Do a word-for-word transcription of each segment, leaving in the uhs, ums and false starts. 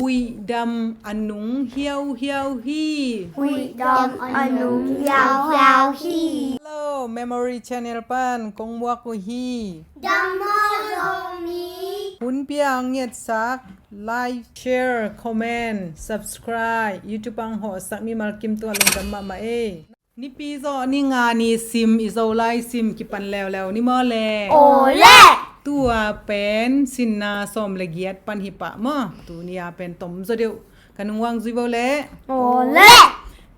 Huihdam a nung hiauhiau hi. Huihdam a nung hiauhiau hi. Hello, Memory Channel pan kong muak uh hi. Dam maw Zomi. Hun pia ang ngetsak, like, share, comment, subscribe, YouTube ang hawhsak mimal kim tungah lungdam mahmah ei. Nipi zawh ni nga ni sim, i Zolai sim kipan leuleu ni maw le. Aw le. Tua pen sinna sawm le giat pan hi pah maw. Tuni a pen tom zaw deuh. Ka nung uang zui vo le. Aw le.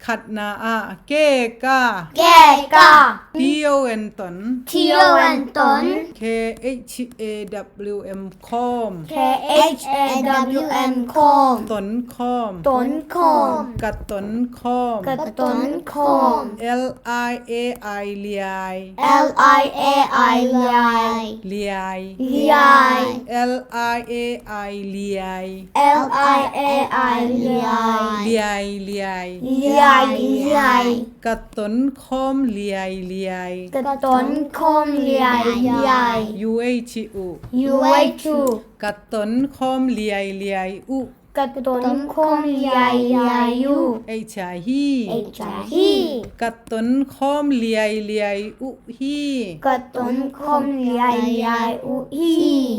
Khatna ah keka. Keka. T O N ton. T O N ton. K H A W M khawm. K H A W M khawm. Ton khawm. Ton khawm. Ka ton khawm. Ka ton khawm. L I A I liai. L I A I liai. Liai. Liai. L I A I liai. L I A I liai. Liai liai. Liai liai. Ka ton khawm liai liai. Ka ton khawm liai liai. U H uh. U H uh. Ka ton khawm liai liai uh. Ka ton khawm liai liai uh. H I hi. H I hi. Ka ton khawm liai liai uh hi. Ka ton khawm liai liai uh hi.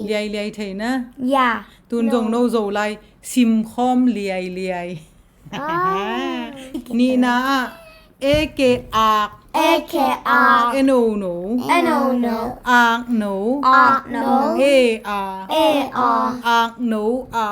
Liai liai thei na. Ya. Tun zong no Zolai sim khawm liai liai. Ah. Nihna ah A K ak. A K ak. N O no. N O no. Ak no. Ak no. A a. A a. Ak no a.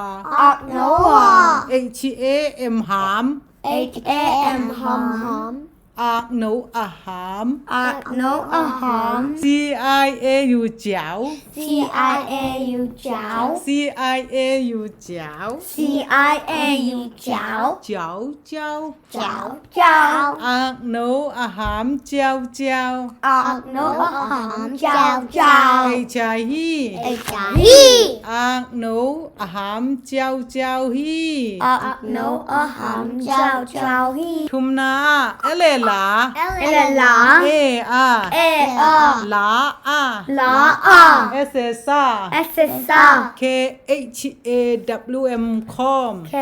Ak no a. H A M ham. H A M ham. Ak no a ham. Ak no a ham. C I A U ciau. C I A U ciau. C I A U ciau. C I A U ciau. Ciau ciau. Ciau ciau. Ak no a ham ciau ciau. Ak no a ham ciau ciau. H I hi. H I hi. Ak no a ham ciau ciau hi. Ak no a ham ciau ciau hi. Thumna ah a le la. A le la. A a. A a. La a. La a. S S a. S S a. K H A W M khawm. K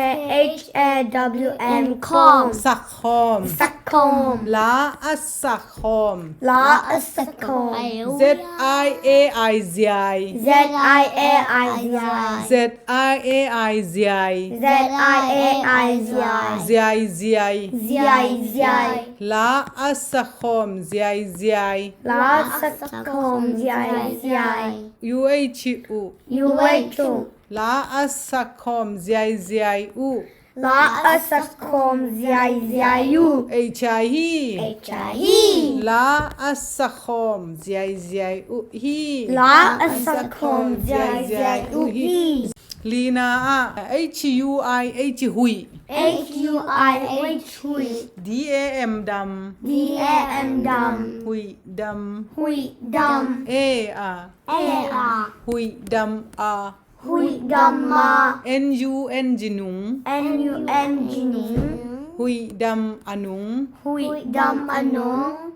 H A W M khawm. Sak khawm. Sak khawm. La a sak khawm. La a sak khawm. Z I A I ziai. Z I A I ziai. Z I A I ziai. Z I A I ziai. Ziai ziai. Ziai ziai. La a sak khawm ziai ziai. La a sak khawm ziai ziai. U H uh. U H uh. La a sak khawm ziai ziai uh. La a sak khawm ziai ziai uh. H I hi. H I hi. La a sak khawm ziai ziai uh hi. La a sak khawm ziai ziai uh hi. Lina ah H U I H huih. H U I H huih. D A M dam. D A M dam. Huih dam. Huih dam. A a. A a. Huih dam a. Huih dam a. N U N G nung. N U N G nung. Huih dam a nung. Huih dam a nung.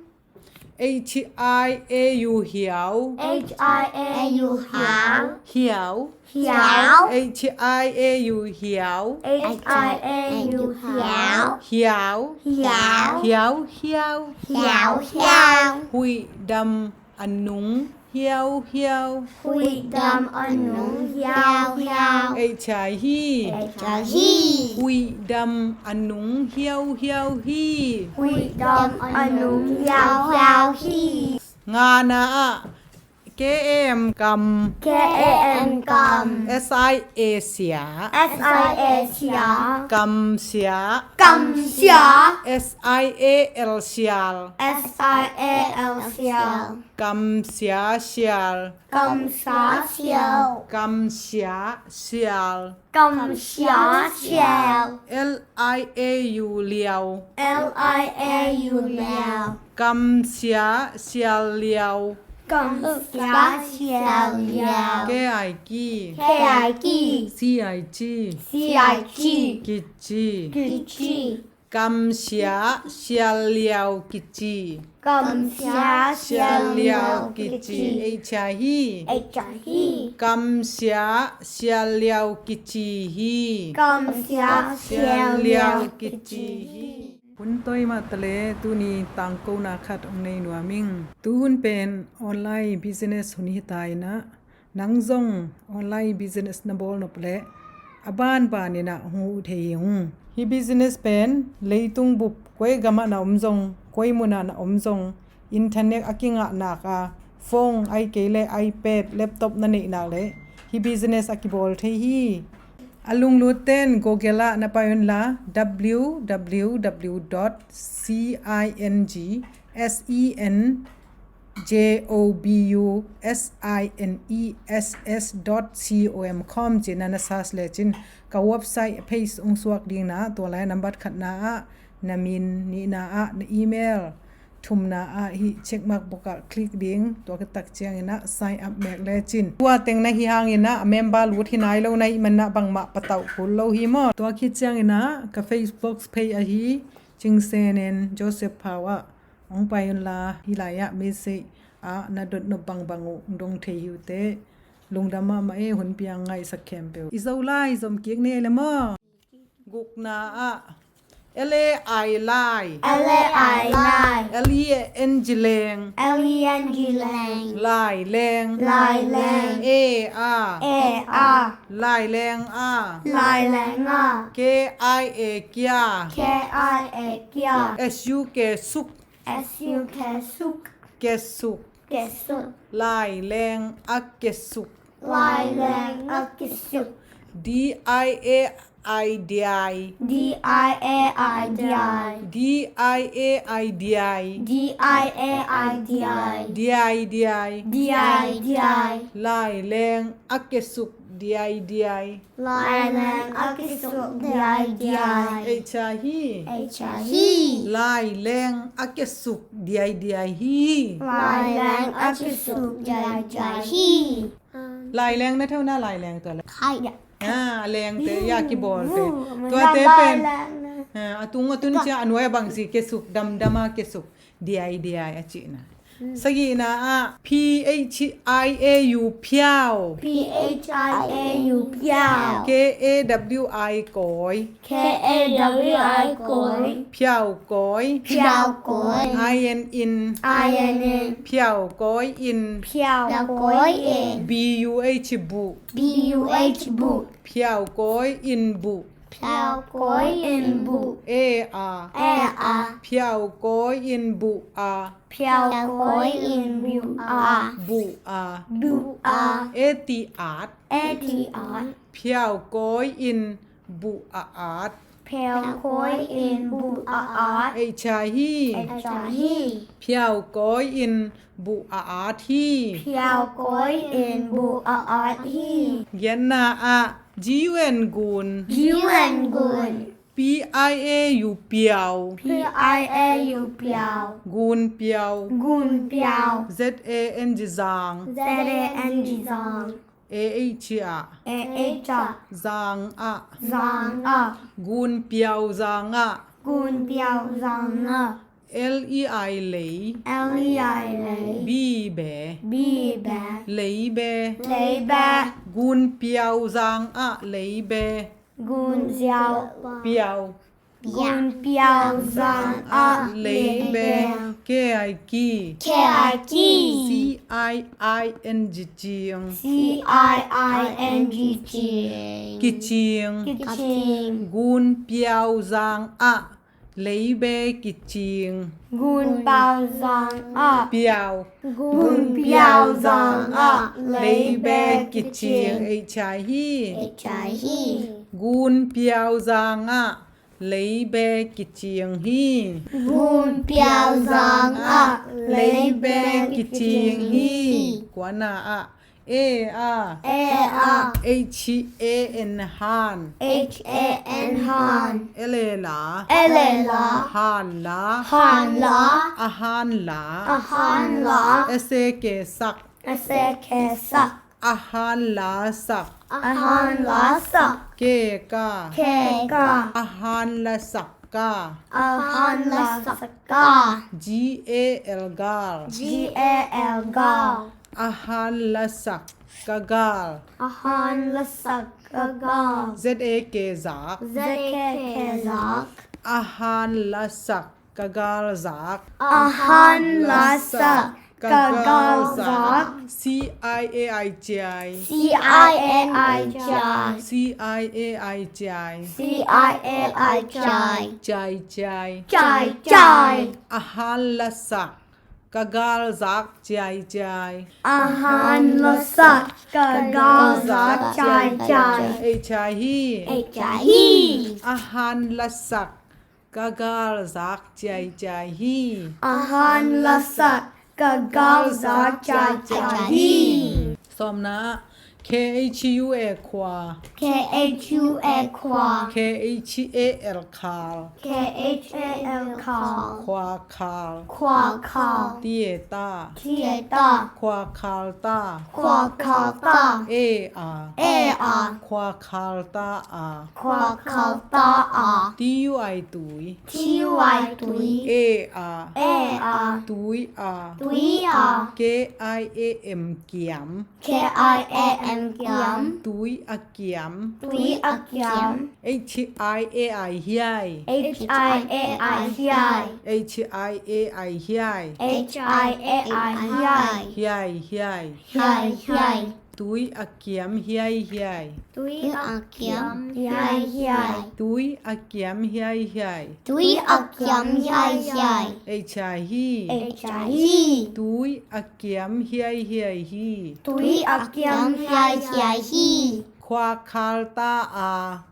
H I A U hiau. H I A U hiau. Hiau. Hiau. H I A U hiau. H I A U hiau. Hiau. Hiau. Hiau hiau. Hiau hiau. Huih dam a nung hiauhiau. Huih dam a nung hiauhiau. H I hi. H I hi. Huih dam a nung hiauhiau hi. Huih dam a nung hiauhiau hi. Ngana ah K A M kam. K A M kam. S I A sia. S I A sia. Kam sia. Kam sia. S I A L sial. S I A L sial. Kam sia sial. Kam sia sial. Kam sia sial. Kam sia sial. L I A U liau. L I A U liau. Kam sia sial liau. Kam sia sial liau. K I ki. K I ki. C I ci. C I ci. Kici. Kici. Kamsia Sial Liau kici. Kamsia Sial Liau kici. Ei chia hi. Ei chia hi. Kamsia Sial Liau kici hi. Kamsia Sial Liau kici hi. Hun toi mah ta le tuni tangkona khat hong nei nuam ing. Tuhun pen online business hun hi ta in ah, nang zong online business na bawl nop leh a banban in ah hong huh thei hi ung. Hih business pen leitung bup koi gam ah na om zong, koi mun ah na om zong, internet a kingah nak a, phone ahih kei leh iPad, laptop na neih nak leh hih business a kibawl thei hi. A lunglut ten Google ah na pai un la, W W W dot C I N G S E N J O B U S I N E S S dot com ci-in na search lecin ka website page hong suak ding na, tua lai nambat khatna ah na min, nihna ah na email, thumna ah hih check mark bawk ah click ding, tua khit tak ciangin ah sign up mek lecin. Tua teng na hih hangin ah a member lut hi nai lo na hih manin ah bangmah patauh kul lo hi maw. Tua khit ciangin ah ka Facebook page ahi Cing Sen En Joseph Phau ah hong pai un la, hih lai ah message ah na dot nop bangbang uh hong dong thei hi uh teh. Lungdam mahmah e, hun piang ngaihsak khempeuh. I Zolai zom kik ni ei le maw. Gukna ah L A I lai. L A I lai. L E N G leng. L E N G leng. Lai leng. Lai leng. A A. A A. Lai leng a. Lai leng a. K I A kia. K I A kia. S U K suk. S U K suk. Kesuk. Kesuk. Lai leng a kesuk. Lai leng a kesuk. D I A I diai. D I A I diai. D I A I diai. D I A I diai. Diai diai. Diai diai. Lai leng a kesuk diai diai. Lai leng a kesuk diai diai. Ei chia hi. Ei chia hi. Lai leng a kesuk diai diai hi. Lai leng a kesuk diai diai hi. Lai leng na theuna lai leng tua le. Khai. Ah, a leng te, ya kibawl te. Tua te pen. Ah, a tung a tun cia a nuai a bang si kesuk, damdam a kesuk. Diai diai a cihna. Sagihna ah P H I A U phiau. P H I A U phiau. K A W I kawi. K A W I kawi. Phiau kawi. Phiau kawi. I N in. I N in. Phiau kawi in. Phiau kawi in. B U H buh. B U H buh. Phiau kawi in buh. Phiau kawi in buh. A A. A A. Phiau kawi in buh a. Phiau kawi in buh a. Buh a. Buh a. A T at. A T at. Phiau kawi in buh a at. Phiau kawi in buh a at. Ei chia hi. Ei chia hi. Phiau kawi in buh a at hi. Phiau kawi in buh a at hi. Giatna ah G U N gun. G U N gun. P I A U piau. P I A U piau. Gun piau. Gun piau. Z A N G zang. Z A N G zang. A H ah. A H ah. Zang ah. Zang ah. Gun piau zang ah. Gun piau zang ah. L E I lei. L E I lei. Bi be. Bi be. Lei be. Lei be. Gun piau zang ah lei be. Gun piau. Piau. Gun piau zang ah lei be. K I ki. K I ki. C I I N G cing. C I I N G cing. Kicing. Kicing. Gun piau zang ah lei be kicing. Gun piau zang ah. Piau. Gun piau zang ah lei be kicing. Ei chia hi. Ei chia hi. Gun piau zang ah lei be kicing hi. Gun piau zang ah lei be kicing hi. Kuana ah. A A. A A. H A N han. H A N han. L A la. L A la. Han la. Han la. A han la. A han la. S A K sak. S A K sak. A han la sak. A han la sak. K K. K K. A han la sak. ka. A han la sak ka. G A L, gal. G A L, gal. A han la sak ka gal. A han la sak ka gal. Z A K, zak. Z A K, zak. A han la sak ka gal zak. A han la sak ka gal zak. C I A I, ciai. C I A I, ciai. C I A I, ciai. C I A I, ciai. Ciai, ciai. Ciai, ciai. A han la sak ka gal zak, ciai, ciai. A han la sak ka gal zak, ciai, ciai. Ei, ciai hi. Ei, ciai hi. A han la sak ka gal zak, ciai, ciai hi. A han la sak ka gal zak, ciai, ciai hi. Sawmna, K H U A, khua. K H U A, khua. K H A L, khal. K H A L, khal. Khua khal. Khua khal. T A, ta. T A, ta. Khua khal ta. Khua khal ta. A, a. A, a. Khua khal ta, a. Khua khal ta, a. T U I, tui. T U I, tui. A, a. A, a. Tui, a. Tui, a. K I A M, kiam. K I A M, kiam. Tui a kiam. Tui a kiam. H I A I, hiai. H I A I, hiai. H I A I, hiai. H I A I, hiai. Hiai, hiai. Hiai, hiai. Tui a kiam hiaihiai. Tui a kiam hiaihiai. Tui a kiam hiaihiai. Tui a kiam hiaihiai. Ei, ciai hi. Ei, ciai hi. Tui a kiam hiaihiai hi. Tui a kiam hiaihiai hi. Khua khal ta a.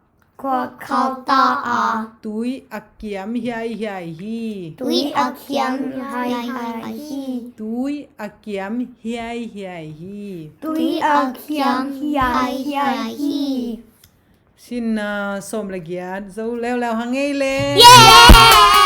Khua khal ta a. Tui a kiam hiaihiai hi. Tui a kiam hiaihiai hi. Tui a kiam hiaihiai hi. Tui a kiam hiaihiai hi. Sinna sawm le giat zo leuleu hang ei le. Yeah!